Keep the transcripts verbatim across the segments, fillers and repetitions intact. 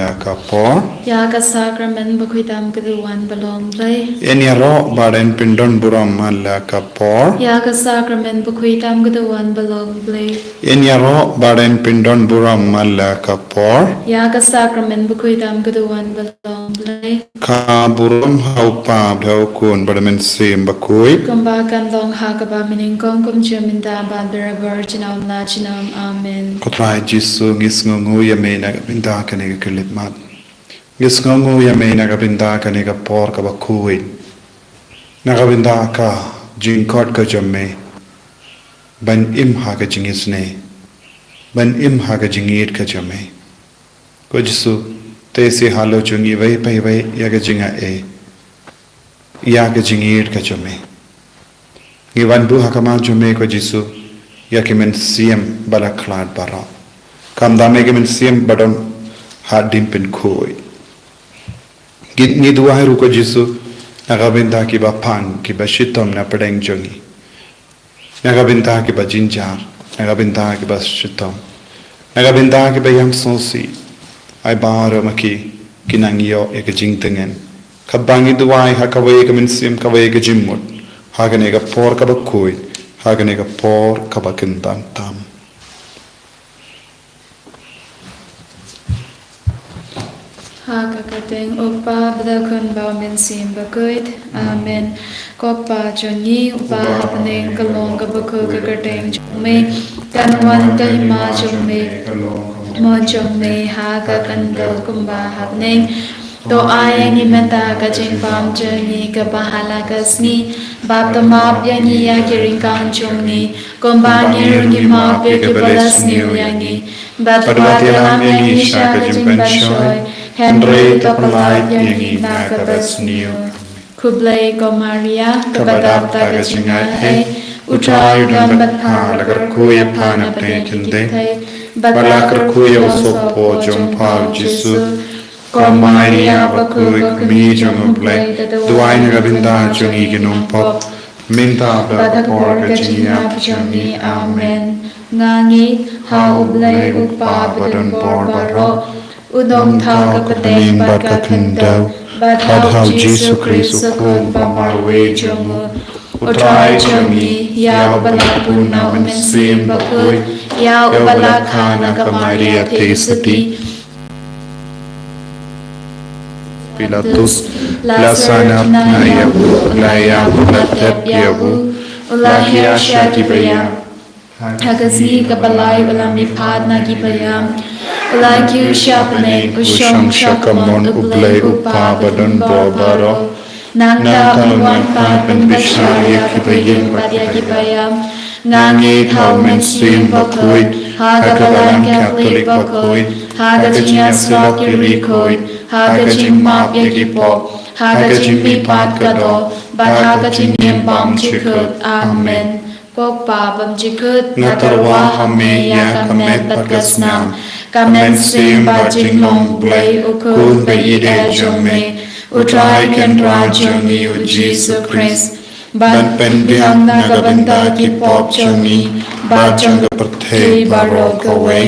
la ka por. Ïa ka sakramen bakhuid tam ka duwan ba long Blei. Yn ïaroh bad yn pyndon burom man la ka por. Ïa ka sakramen bakhuid tam ka duwan ba long Blei. Yn ïaroh bad yn pyndon burom man la ka por. Ïa ka sakramen bakhuid tam ka duwan ba long Blei. Ka burom ha u Kpa bad ha u Khun bad ha u Mynsiem Bakhuid. Kumba kan long ha kaba mynnyngkong, kum junom mynta bad barabor junom la junom. Amen. Ko Trai Jisu, ngi sngewnguh ïa me na ka bynta kane ka khyllipmat. Ngi sngewnguh ïa me na ka bynta kane ka por kaba khuid. Na ka bynta ka jingkhot ka jong me ban im ha ka jingisynei, ban im ha ka jingïeit ka jong me. Ko Jisu, te sha halor jong ngi iwei pa iwei ïa ka jingai, ïa ka jingïeit ka jong me. Ngi wan buh ha khmat jong me ko Jisu, ïa ki mynsiem ba la khlad baroh. Kham da me ki mynsiem ba don ha dien pynkhuid. Ngi, ngi duwai ruh ko Jisu, na ka bynta kiba pang, kiba shitom na pdeng jong ngi. Na ka bynta kiba jynjar, na ka bynta kiba shitom, na ka bynta kiba ïam sngewsih. Ai baroh ma ki, ki nang ïoh ïa ka jingtngen. Katba ngi duwai ha kawei ka mynsiem, kawei ka jingmut, ha kane ka por kaba khuid, ha kane ka por kaba kyntan tam. Ha ka kyrteng u Kpa bad u Khun bad u Mynsiem Bakhuid. Amen. Ko Kpa jong ngi uba ha bneng, ka long kaba khuid ka kyrteng jong me. Kan wan ka hima jong me, mon jong me ha ka khyndew kumba ha bneng. To ai ïa ngi mynta ka jingbam jong ngi kaba ha la ka sngi. Bad to map ïa ngi ïa ki ryngkang jong ngi, kumba ngi ruh ngi map ïa kiba la sniew ïa ngi. Bad wat ïalam ïa ngi sha ka jingpynshoi, hynrei to pyllait ïa ngi na kaba sniew. Khublei ko Maria, kaba dap da ka jingai ei, u Trai u don bad pha, la kyrkhu ïa pha na pdeng ki kynthei, bad la kyrkhu ïa u sohpop jong pha u Jisu. Ko Maria bakhuid, ko Kmie jong u Blei, duwai na ka bynta jong ngi ki nongpop, mynta bad ha ka por ka jingïap jong ngi. Amen. Nga ngeit ha u Blei u Kpa badonbor baroh, u nongthaw ka pateng bad ka khyndew, bad ha u Jisu Khrist u Khun ba marwei jong u, u Trai jong ngi, ïa uba la bun na u Mynsiem Bakhuid, ïa uba la kha na ka Maria theisotti. Pilatus, la sngap na ïa u, la ïap, la thep ïa u, u la hiar sha kiba ïap. Ha ka sngi kaba lai u la mihpat na kiba ïap. U la kiew sha bneng, u shong sha kamon u Blei u Kpa badonbor baroh. Nangta un wan pat ban bishar ïa kiba ïeng bad ïa kiba ïap. Nga ngeit ha u Mynsiem Bakhuid, ha ka Balang Katholik bakhuid, ha ka jingïasyllok ki riewkhuid, ha ka jingmap ïa ki pop, ha ka jingmihpat ka doh, bad ha ka jingim bymjukut. Amen. Ko Kpa bymjukut, nga tyrwa ha me ïa ka met bad ka snam, ka mynsiem bad jinglong u Blei u Khun ba ïeit jong me, u Trai Kynrad jong ngi u Jisu Khrist, ban pynbiang na ka bynta ki pop jong ngi bad jong ka pyrthei baroh kawei.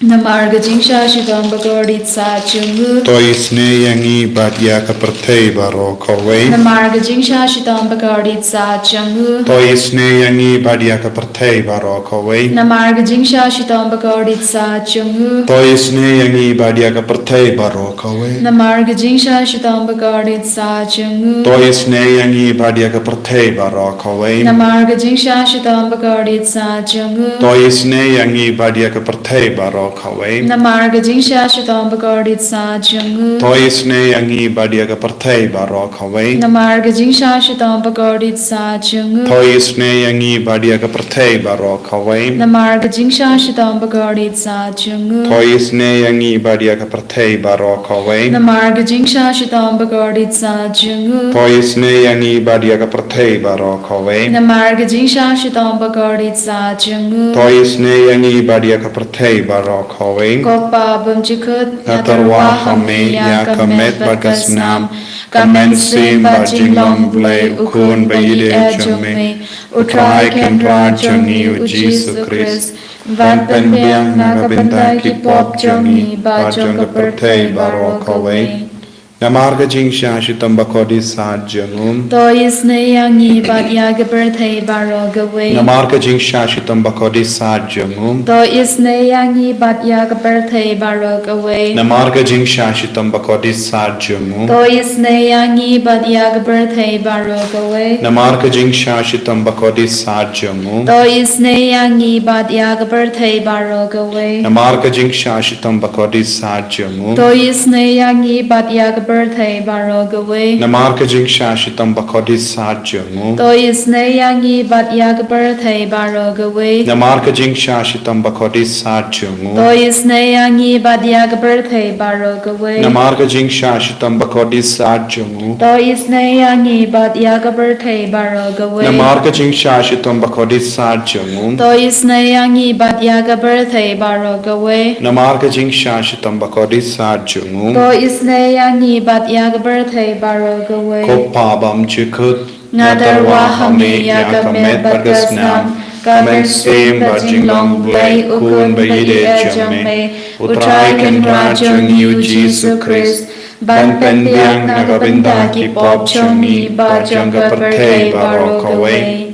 Namar ka jingshah shitom bakordit sah jong u. To isynei ïa ngi bad ïa ka pyrthei baroh kawei. Namar ka jingshah shitom bakordit sah jong u. To isynei ïa ngi bad ïa ka pyrthei baroh kawei. Namar ka jingshah shitom bakordit sah jong u. To isynei ïa ngi bad ïa ka pyrthei baroh kawei. Namar ka jingshah shitom bakordit sah jong u. To isynei ïa ngi bad ïa ka pyrthei baroh kawei. Namar ka jingshah shitom bakordit sah jong u. To isynei ïa ngi bad ïa ka pyrthei baroh kawei. Namar ka jingshah shitom bakordit sah jong u. To isynei ïa ngi bad ïa ka pyrthei baroh kawei. Namar ka jingshah shitom bakordit sah jong u. To isynei ïa ngi bad ïa ka pyrthei baroh kawei. Namar ka jingshah shitom bakordit sah jong u. To isynei ïa ngi bad ïa ka pyrthei baroh kawei. Namar ka jingshah shitom bakordit sah jong u. To isynei ïa ngi bad ïa ka pyrthei baroh kawei. Namar ka jingshah shitom bakordit sah jong u. To isynei ïa ngi bad ïa ka pyrthei baroh Ko Kpa bymjukut, nga tyrwa ha me ïa ka met bad ka snam, ka mynsiem bad jinglong Blei, U Khun bad ïa i jong me, U Trai Kynrad jong ngi U Jisu Khrist, ban pynbiang na ka bynta ki pop jong ngi bad jong ka pyrthei baroh kawei. Namar ka jingshah shitom bakordit sat jong u, to isynei ïa ngi bad ïa ka pyrthei baroh kawei. Namar ka jingshah shitom bakordit sat jong u, to isynei ïa ngi bad ïa ka pyrthei baroh kawei. Namar ka jingshah shitom bakordit sat jong u, to isynei ïa ngi bad ïa ka pyrthei baroh kawei. Namar ka jingshah shitom bakordit sat jong u, to isynei ïa ngi bad ïa ka pyrthei baroh kawei. Namar ka jingshah shitom bakordit sat jong u, to isynei ïa ngi bad ïa ka pyrthei baroh kawei. Namar ka jingshah shitom bakordit sat jong u, to isynei ïa ngi bad ïa ka pyrthei baroh kawei. Namar ka jingshah shitom bakordit sat jong u, to isynei ïa ngi bad ïa ka pyrthei baroh kawei. Namar ka jingshah shitom bakordit sat jong u, to isynei ïa ngi bad ïa ka pyrthei baroh kawei. Namar ka jingshah shitom bakordit sat jong u, to isynei ïa ngi bad ïa ka pyrthei baroh kawei. Namar ka jingshah shitom bakordit sat jong u, to isynei ïa ngi bad ïa ka pyrthei baroh kawei. Ko Kpa bymjukut, nga tyrwa ha me ïa ka met bad ka snam, ka mynsiem bad jinglong Blei, U Khun bad ïa i jong me, U Trai Kynrad jong ngi U Jisu Khrist, ban pynbiang na ka bynta ki pop jong ngi bad jong ka pyrthei baroh kawei.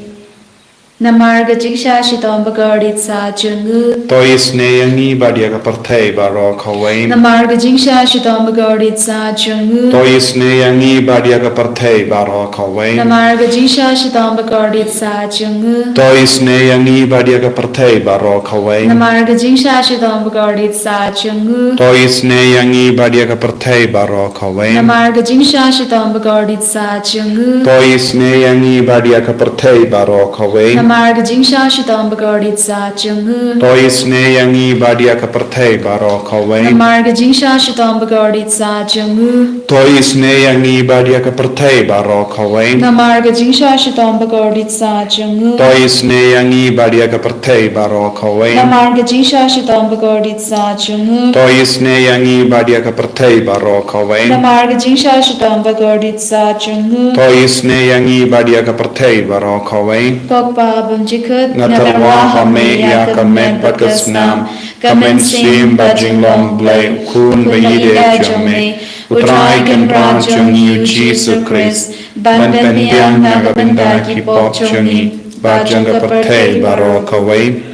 Namar ka jingshah shitom bakordit sat jong u, to isynei ïa ngi bad ïa ka pyrthei baroh kawei. Namar ka jingshah shitom bakordit sat jong u, to isynei ïa ngi bad ïa ka pyrthei baroh kawei. Namar ka jingshah shitom bakordit sat jong u, to isynei ïa ngi bad ïa ka pyrthei baroh kawei. Namar ka jingshah shitom bakordit sat jong u, to isynei ïa ngi bad ïa ka pyrthei baroh kawei. Namar ka jingshah shitom bakordit sat jong u, to isynei ïa ngi bad ïa ka pyrthei baroh kawei. Namar ka jingshah shitom bakordit sat jong u, to isynei ïa ngi bad ïa ka pyrthei baroh kawei. Namar ka jingshah shitom bakordit sat jong u, to isynei ïa ngi bad ïa ka pyrthei baroh kawei. Namar ka jingshah shitom bakordit sat jong u, to isynei ïa ngi bad ïa ka pyrthei baroh kawei. Namar ka jingshah shitom bakordit sat jong u, to isynei ïa ngi bad ïa ka pyrthei baroh kawei. Namar ka jingshah shitom bakordit sat jong u, to isynei ïa ngi bad ïa ka pyrthei baroh kawei. Ko Kpa bymjukut, nga tyrwa ha me ïa ka met bad ka snam, ka mynsiem bad jinglong Blei, U Khun bad ïa i jong me, U Trai Kynrad jong ngi U Jisu Khrist, ban pynbiang na ka bynta ki pop jong ngi bad jong ka pyrthei baroh kawei.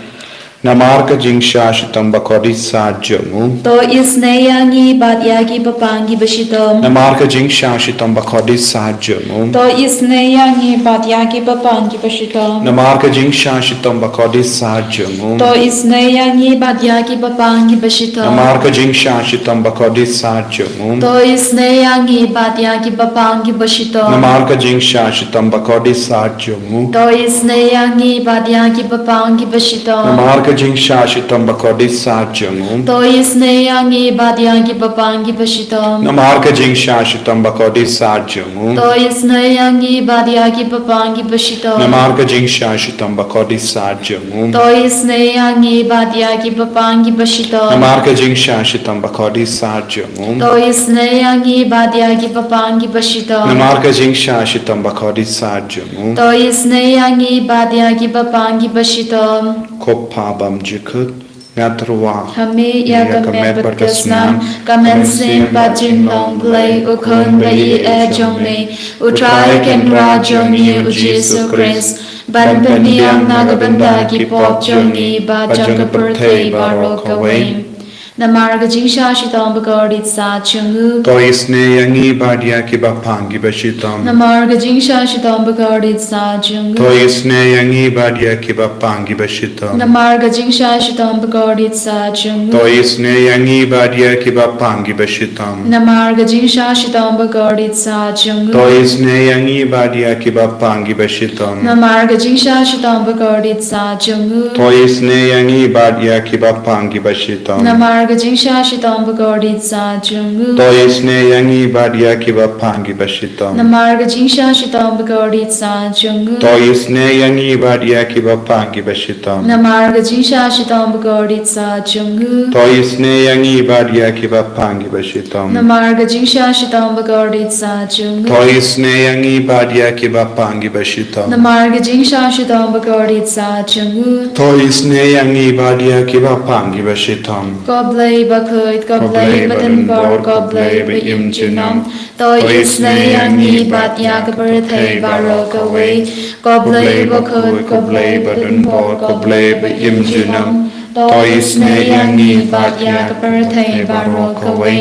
Namar ka jingshah shitom bakordit sat jong u, to isynei ïa ngi bad ïa ki bapang ki bashitom. Namar ka jingshah shitom bakordit sat jong u, to isynei ïa ngi bad ïa ki bapang ki bashitom. Namar ka jingshah shitom bakordit sat jong u, to isynei ïa ngi bad ïa ki bapang ki bashitom. Namar ka jingshah shitom bakordit sat jong u, to isynei ïa ngi bad ïa ki bapang ki bashitom. Namar ka jingshah shitom bakordit sat jong u, to isynei ïa ngi bad ïa ki bapang ki bashitom. Namar ka jingshah shitom bakordit sat jong u, to isynei ïa ngi bad ïa ki bapang ki bashitom. Namar ka jingshah shitom bakordit sat jong u, to isynei ïa ngi bad ïa ki bapang ki bashitom. Namar ka jingshah shitom bakordit sat jong u, to isynei ïa ngi bad ïa ki bapang ki bashitom. Namar ka jingshah shitom bakordit sat jong u, to isynei ïa ngi bad ïa ki bapang ki bashitom. Namar ka jingshah shitom bakordit sat jong u, to isynei ïa ngi bad ïa ki bapang ki bashitom. Ko Kpa bymjukut, nga tyrwa ha me ïa ka met bad ka snam, ka mynsiem bad jinglong Blei, U Khun bad ïa i jong me, U Trai Kynrad jong ngi U Jisu Khrist, ban pynbiang na ka bynta ki pop jong ngi bad jong ka pyrthei baroh kawei. Namar ka jingshah shitom bakordit sat jong u, to isynei ïa ngi bad ïa ki bapang ki bashitom. Namar ka jingshah shitom bakordit sat jong u, to isynei ïa ngi bad ïa ki bapang ki bashitom. Namar ka jingshah shitom bakordit sat jong u, to isynei ïa ngi bad ïa ki bapang ki bashitom. Namar ka jingshah shitom bakordit sat jong u, to isynei ïa ngi bad ïa ki bapang ki bashitom. Namar ka jingshah shitom bakordit sat jong u, to isynei ïa ngi bad ïa ki bapang ki bashitom. Namar Ka jingshah shitom bakordit sa jong u. To isynei ïa ngi bad ïa kiba pang kiba shitom. Namar ka jingshah shitom bakordit sa jong u. To isynei ïa ngi bad ïa kiba pang kiba shitom. Namar ka jingshah shitom bakordit sa jong u. To isynei ïa ngi bad ïa kiba pang kiba shitom. Namar ka jingshah shitom bakordit sa jong u. To isynei ïa ngi bad ïa kiba pang kiba shitom. Namar ka jingshah shitom bakordit sa jong u. To isynei ïa ngi bad ïa kiba pang kiba shitom. Ko Blei bakhuid, ko Blei badonbor, ko Blei ba im junom. To isynei ïa ngi bad ïa ka pyrthei baroh kawei. Ko Blei bakhuid, ko Blei badonbor, ko Blei ba im junom. To isynei ïa ngi bad ïa ka pyrthei baroh kawei.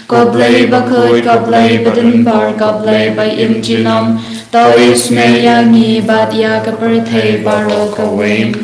Ko Blei bakhuid, ko Blei badonbor, ko Blei ba im junom. To isynei ïa ngi bad ïa ka pyrthei baroh kawei.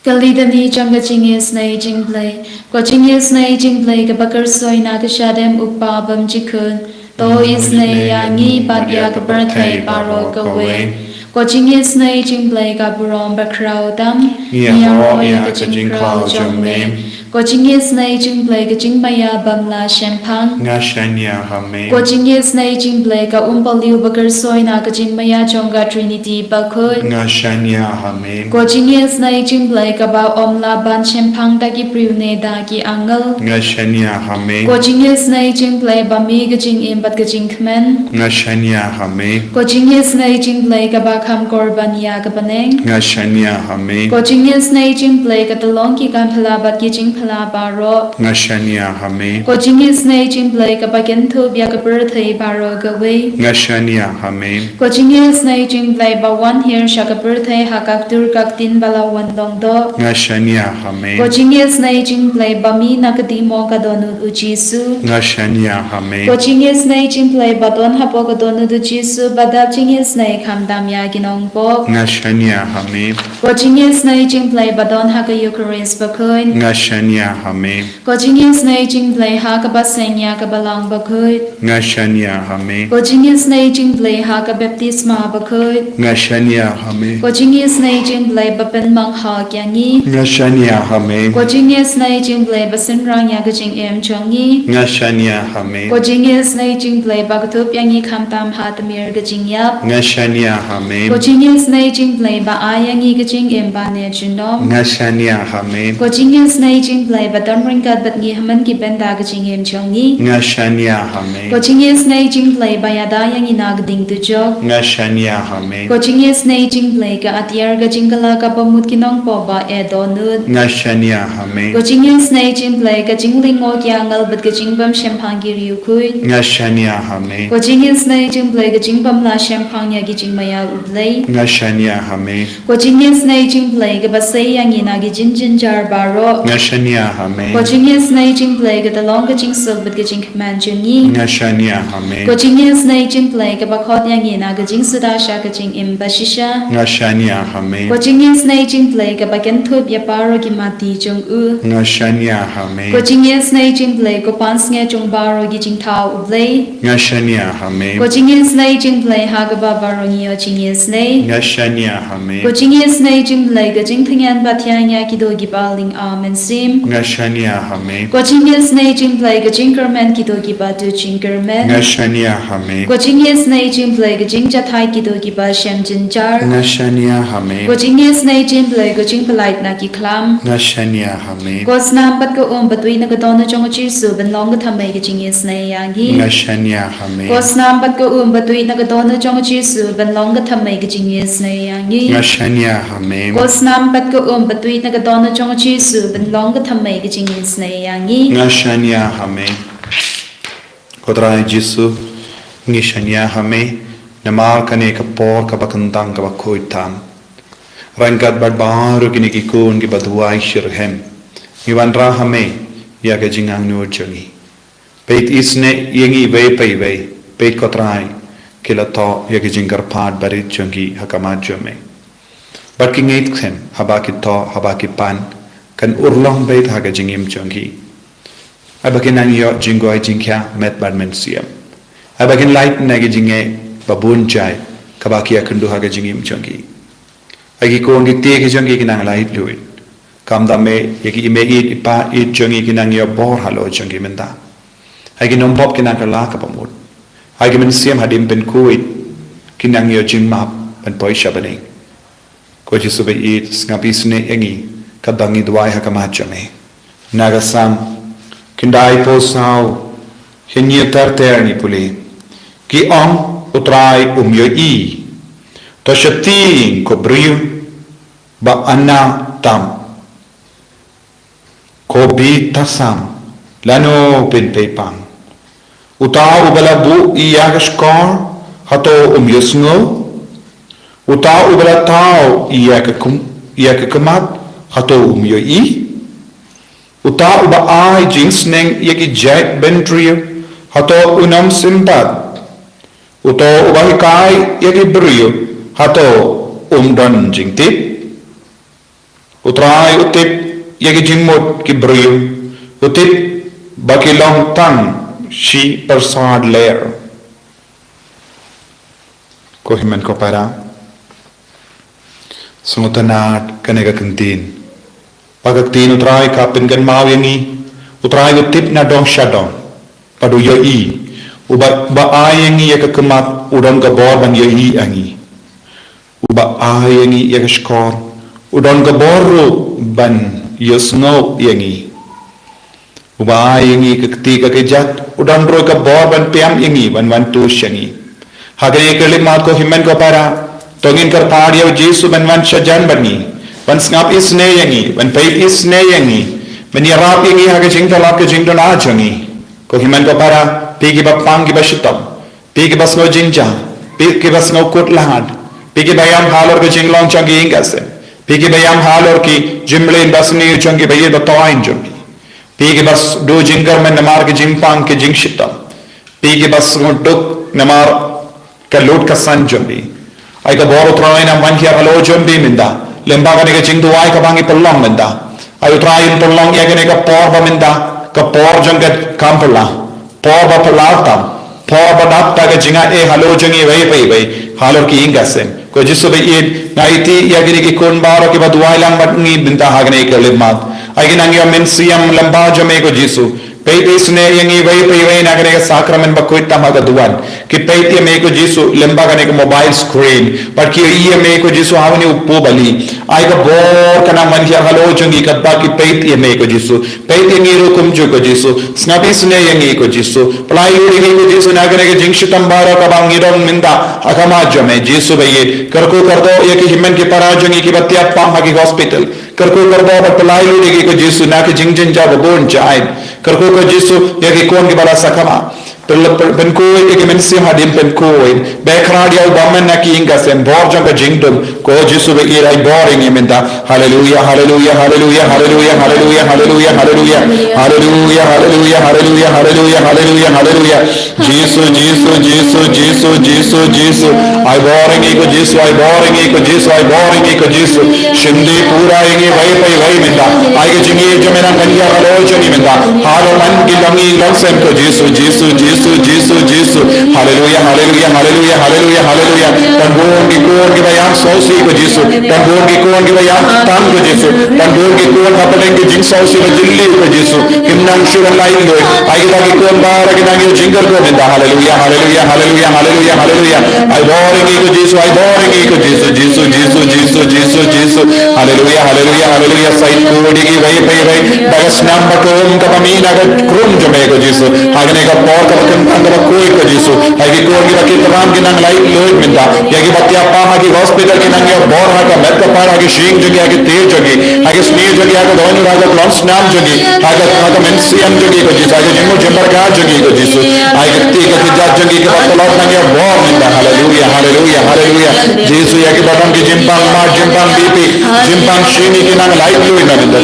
Ka litani jong ka jingisynei jong U Blei. Ko jingisynei jong U Blei kaba kyrsoi na ka shadem u Kpa bymjukut. To isynei ïa ngi bad ïa ka pyrthei baroh kawei. Ko jingisynei jong U Blei ka burom bakhraw tam. Ngi ïaroh ïa ka jingkhraw jong me. Ko jingisynei jong U Blei ka jingmaïa bym lah shemphang. Nga shaniah ha me. Ko jingisynei jong U Blei ka umpohliew ba kyrsoi na ka jingmaïa jong ka Trinity bakhuid. Nga shaniah ha me. Ko jingisynei jong U Blei kaba ym lah ban shemphang da ki briew ne da ki angel. Nga shaniah ha me. Ko jingisynei jong U Blei ba mih ka jingim bad ka jingkmen. Nga shaniah ha me. Ko jingisynei jong U Blei kaba kham korban ïa ka bneng. Nga shaniah ha me. Ko jingisynei jong U Blei ka tyllong ki kam phylla bad ki jingphylla baroh. Nga shaniah ha me. Ko jingisynei jong U Blei kaba kynthup ïa ka pyrthei baroh kawei. Nga shaniah ha me. Ko jingisynei jong U Blei ba wan hiar sha ka pyrthei ha ka ktur ka ktien ba la wan long doh. Nga shaniah ha me. Ko jingisynei jong U Blei ba mih na ka dih moh ka dohnud u Jisu. Nga shaniah ha me. Ko jingisynei jong U Blei ba don hapoh ka dohnud u Jisu ba dap jingisynei khamtam ïa ki nongpop. Nga shaniah ha me. Ko jingisynei jong U Blei ba don ha ka Eukharist bakhuid. Nga shaniah ha me. Ko jingisynei jong U Blei ha kaba seng ïa ka Balang bakhuid. Nga shaniah ha me. Ko jingisynei jong U Blei ha ka baptisma bakhuid. Nga shaniah ha me. Ko jingisynei jong U Blei ba pynmang ha ka ïa ngi. Nga shaniah ha me. Ko jingisynei jong U Blei ba synran ïa ka jingim jong ngi. Nga shaniah ha me. Ko jingisynei jong U Blei ba kynthup ïa ngi khamtam ha tmier ka jingïap. Nga shaniah ha me. Ko jingisynei jong U Blei ba ai ïa ngi ka jingim ba ne junom. Nga shaniah ha me. Ko jingisynei jong U Blei ba don ryngkat bad ngi ha man ki bynta ka jingim jong ngi. Nga shaniah ha me. Ko jingisynei jong U Blei ba ïada ïa ngi na ka ding dujok. Nga shaniah ha me. Ko jingisynei jong U Blei ka atiar ka jingkylla kaba mut ki nongpop ba eh dohnud. Nga shaniah ha me. Ko jingisynei jong U Blei ka jinglyngngoh ki angel bad ka jingbym shemphang ki riewkhuid. Nga shaniah ha me. Ko jingisynei jong U Blei ka jingbym lah shemphang ïa ki jingmaïa U Blei. Nga shaniah ha me. Ko jingisynei jong U Blei kaba sei ïa ngi na ki jingjynjar baroh. Nga shaniah ha me. Ko jingisynei jong U Blei ka tyllong ka jingsuk bad ka jingkmen jong ngi. Nga shaniah ha me. Ko jingisynei jong U Blei kaba khot ïa ngi na ka jingsuda sha ka jingim bashisha. Nga shaniah ha me. Ko jingisynei jong U Blei kaba kynthup ïa baroh ki matti jong u. Nga shaniah ha me. Ko jingisynei jong U Blei ko pansngiat jong baroh ki jingthaw U Blei. Nga shaniah ha me. Ko jingisynei jong U Blei ha kaba baroh ngi ïoh jingisynei. Nga shaniah ha me. Ko jingisynei jong U Blei ka jingtyngen ba thiang ïa ki doh kiba lyngba mynsiem. Nga shaniah ha me. Ko jingisynei jong U Blei ka jingkyrmen ki doh kiba tu jingkyrmen. Nga shaniah ha me. Ko jingisynei jong U Blei ka jingjahthait ki doh kiba shem jynjar. Nga shaniah ha me. Ko jingisynei jong U Blei ka jingpyllait na ki khlam. Nga shaniah ha me. Ko snam bad ka um ba tuid na ka dohnud jong u Jisu ban long ka thymmei ka jingisynei ïa ngi. Nga shaniah ha me. Ko snam bad ka um ba tuid na ka dohnud jong u Jisu ban long ka thymmei ka jingisynei ïa ngi. Nga shaniah ha me. Ko snam bad ka um ba tuid na ka dohnud jong u Jisu ban long ka thymmei ka jingisynei ïa ngi. Nga shaniah ha me. Ko Trai Jisu, ngi shaniah ha me namar kane ka por kaba kyntang kaba khuid tam. Ryngkat bad baroh kine ki khun kiba duwai shitrhem, ngi wanrah ha me ïa ka jingangnud jong ngi. Peit, isynei ïa ngi iwei pa iwei. Peit, ko Trai, ki la thoh ïa ka jingkyrpad barit jong ki ha khmat jong me. Bad ki ngeit skhem haba ki thoh, haba ki pan, kan urlong beit ha ka jingim jong ki. Ai ba kin nang ïoh jingkhuid jingkhiah met bad mynsiem. Ai ba kin lait na ka jingeh ba bun jait kaba ki ïakynduh ha ka jingim jong ki. Ai ki khun ki kti ki jong ki kin nang lait luid. Kam da me ïa ki i mei ïeit i pa ïeit jong ngi ki nang ïoh bor halor jong ngi mynta. Ha ki nongbop ki nang kylla ka bamut. Ha ki mynsiem haduh pynkuit ki nang ïoh jingmap ban poi sha bneng. Ko Jisu ba ïeit, sngap isynei ïa ngi katba ngi duwai ha khmat jong me. Na ka Salm khyndaiphew saw, hynñiew ter ter ngi pule. Ki ong, U Trai um ïohi. To sheptieng ko briew ba ana tam. Ko bit tasam, lano pynpei pang. Uta uba la buh ïa ka shkor, hato um ïohsngew? Uta uba la thaw ïa ka kum, ïa ka khmat, hato um ïohi? Uta uba ai jingsneng ïa ki jait bynriew, hato un ym sympat? Uta uba hikai ïa ki briew, hato um don jingtip? U Trai u tip ïa ki jingmut ki briew, u tip ba ki long tang shi pyrsad ler. Ko hynmen ko para, sngewtynnad kane ka ktien. Ba ka ktien U Trai ka pynkynmaw ïa ngi, U Trai u tip na dong sha dong. Bad u ïohi, uba, uba ai ïa ngi ïa ka khmat, u don ka bor ban ïohi ïa ngi. Uba ai ïa ngi ïa ka shkor, u don ka bor ruh ban ïohsngew ïa ngi. Uba ai ïa ngi ka kti ka kjat, u don ruh ka bor ban pynïap ïa ngi, ban wan tu sha ngi. Ha kane ka khyllipmat ko hynmen ko para, to ngin kyrpad ïa u Jisu ban wan shajan bad ngi, ban sngap isynei ïa ngi, ban peit isynei ïa ngi, ban ïarap ïa ngi ha ka jingtylli ka jingduna jong ngi. Ko hynmen ko para, phi kiba pang kiba shitom, phi kiba sngew jingjia, phi kiba sngew kut lad, phi kiba ïam halor ka jinglong jong ki ïing ka sem, phi kiba ïam halor ki jingmlien basniew jong ki ba ïeit ba toiñ jong ki. Phi kiba s-, duh jingkyrmen namar ki jingpang ki jingshitom. Phi kiba sngewduk namar ka lut ka san jong phi. Ai ka bor U Trai un wan hiar halor jong phi mynta. Lem bad kane ka jingduwai kaba ngi pynlong mynta. Ai U Trai un pynlong ïa kane ka por ba mynta, ka por jong ka kam phylla, por ba phylla tam, por ba dap da ka jingaiei halor jong ngi iwei pa iwei, halor ki ïing ka sem. Ko Jisu ba ïeit, nga aiti ïa kine ki khun baroh kiba duwai lang bad ngi mynta ha kane ka khyllipmat. Ai ki nang ïoh mynsiem lem bad jong me ko Jisu. Peit isynei ïa ngi iwei pa iwei na kane ka sakramen bakhuid tam ha ka duwan. Ki peit ïa me ko Jisu lem bad kane ka mobile screen. Bad ki ïohi ïa me ko Jisu ha une u pubali. Ai ka bor kan nang wan hiar halor jong ngi katba ki peit ïa me ko Jisu. Peit ïa ngi ruh kumjuh ko Jisu. Sngap isynei ïa ngi ko Jisu. Pyllait lut ïa ngi ko Jisu na kane ka jingshitom baroh kaba ngi don mynta ha khmat jong me Jisu ba ïeit. Kyrkhu kyrdoh ïa ki hynmen ki para jong ngi kiba thiah pang ha ki hospital. Kyrkhu kyrdoh bad pyllait lut ïa ki ko Jisu na ki jingjynjar ba bun jait. Kyrkhu ko Jisu ïa ki khun kiba la sakma. Pyn-, pyn-, pynkhuid ïa ki mynsiem hadien pynkhuid. Ba khraw ïa u bymman na ki ïing ka sem, bor jong ka jingdum. Ko Jisu ba ïeit, ai bor ïa ngi mynta. Haleluya, haleluya, haleluya, haleluya, haleluya, haleluya. Haleluya, haleluya, haleluya, haleluya, haleluya, haleluya. Jisu, Jisu, Jisu, Jisu, Jisu, Jisu. Ai bor ïa ngi ko Jisu, ai bor ïa ngi ko Jisu, ai bor ïa ngi ko Jisu. Shim dih pura ïa ngi iwei pa iwei mynta. Ai ka jingïeit jong me nang kan hiar halor jong ngi mynta. Halor man ki longïing longsem ko Jisu, Jisu, Jisu, Jisu, Jisu. Haleluya, haleluya, haleluya, haleluya, haleluya. Don bun ki khun kiba ïam sngewsih ko Jisu. Don bun ki khun kiba ïam tam ko Jisu. Don bun ki khun hapdeng ki jingsngewsih ba jylliew ko Jisu. Kim nang shuh ban lait luid. Ai kita ki khun baroh ki nang ïoh jingkyrkhu mynta. Haleluya, haleluya, haleluya, haleluya, haleluya. Ai bor ïa ngi ko Jisu, ai bor ïa ngi ko Jisu, Jisu, Jisu, Jisu, Jisu, Jisu. Haleluya, haleluya, haleluya. Sa ïeit khuid ïa ngi iwei pa iwei da ka snam ba kum kaba mih na ka krung jong me ko Jisu. Ha kane ka por kaba kynthang kaba khuid ko Jisu. Ai ki khun kiba ki tram ki nang lait luid mynta. Ïa kiba thiah pang ha ki hospital ki nang ïoh bor ha ka met ka par, ha ki shyieng jong ki, ha ki tiar jong ki, ha ki sniew jong ki, ha ka dohnud, ha ka khlem snam jong ki, ha ka, ha ka mynsiem jong ki ko Jisu, ha ka jingmut jingpyrkhat jong ki ko Jisu. Ai ka kti ka kjat jong ki kiba tlot nang ïoh bor mynta. Haleluya, haleluya, haleluya. Jisu ïa kiba don ki jingpang mad, jingpang B P, jingpang shini ki nang lait luid na mynta.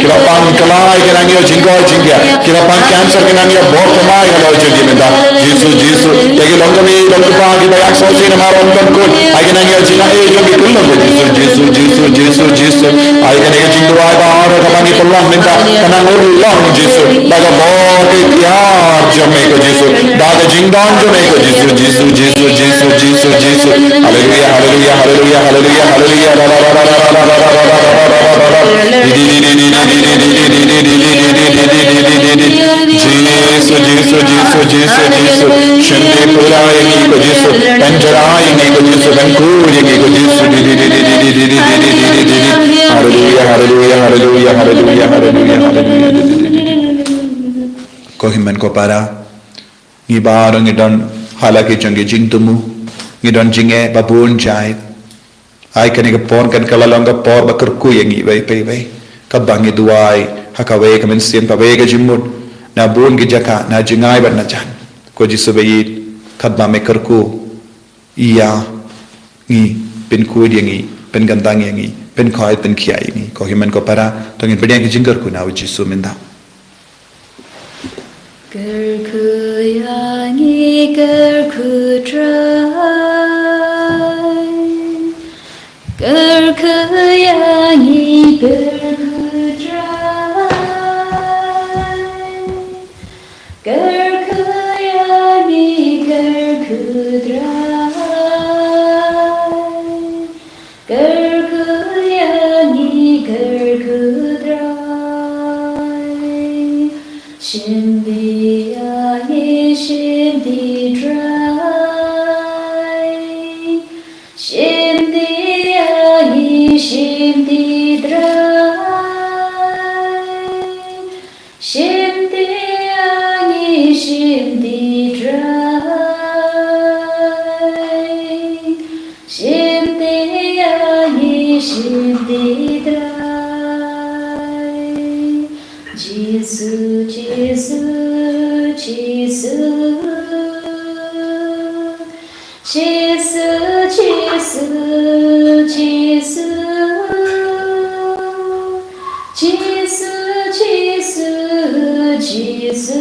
Kiba pang khlai ki nang ïoh jingkoit jingkhiah. Kiba pang cancer ki nang ïoh bor thymmai halor jong ki mynta. Jisu, Jisu. Ïa ki longkmie longkpa kiba ïam sngewsih namar ym don kut. Ai ki nang ïoh jingaiei jong ki khyllung ko Jisu, Jisu, Jisu, Jisu, Jisu. Ai kane ka jingduwai ba ar kaba ngi pynlong mynta ka nang urlong Jisu. Da ka bor ka ïar jong me ko Jisu. Da ka jingdon jong me ko Jisu, Jisu, Jisu, Jisu, Jisu, Jisu. Haleluya, haleluya, haleluya, haleluya, haleluya. Jisu, Jisu, Jisu, Jisu, Jisu. Shim dih pura ïa ngi ko Jisu. Pynjrah ïa ngi ko Jisu. Pynkhuid ïa ngi ko Jisu. Haleluya, haleluya, haleluya, haleluya, haleluya, haleluya. Ko hynmen ko para. Ngi baroh ngi don ha la ki jong ki jingthmu, ngi don jingeh ba bun jait. Ai kane ka por kan ka la long ka por ba kyrkhu ïa ngi iwei pa iwei. Katba ngi duwai ha kawei ka mynsiem kawei ka jingmut, na bun ki jaka, na jingai bad na jan. Ko Jisu ba ïeit, katba me kyrkhu ïa ngi, pynkhuid ïa ngi, pynkyntang ïa ngi, pynkhuid pynkhiah ïa ngi. Ko hynmen ko para, to ngin pdiang ki jingkyrkhu na u Jisu mynta. Kyrkhu ïa ngi, kyrkhu Trai. Kyrkhu ïa ngi, kyrkhu Trai. Kyrkhu ïa ngi, kyrkhu Trai. Kyrkhu ïa ngi, kyrkhu Trai. Shim dih ïa ngi, shim dih Trai. Shim dih ïa ngi, shim dih Trai. Shim dih ïa ngi, shim dih Trai. Shim dih ïa ngi, shim dih Trai. Jisu, Jisu, Jisu. Jisu, Jisu, Jisu. Jisu, Jisu, Jisu.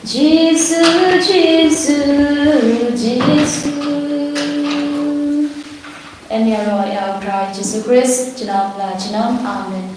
Jisu, Jisu, Jisu. Yn ïaroh ïa u Trai Jisu Khrist junom la junom. Amen.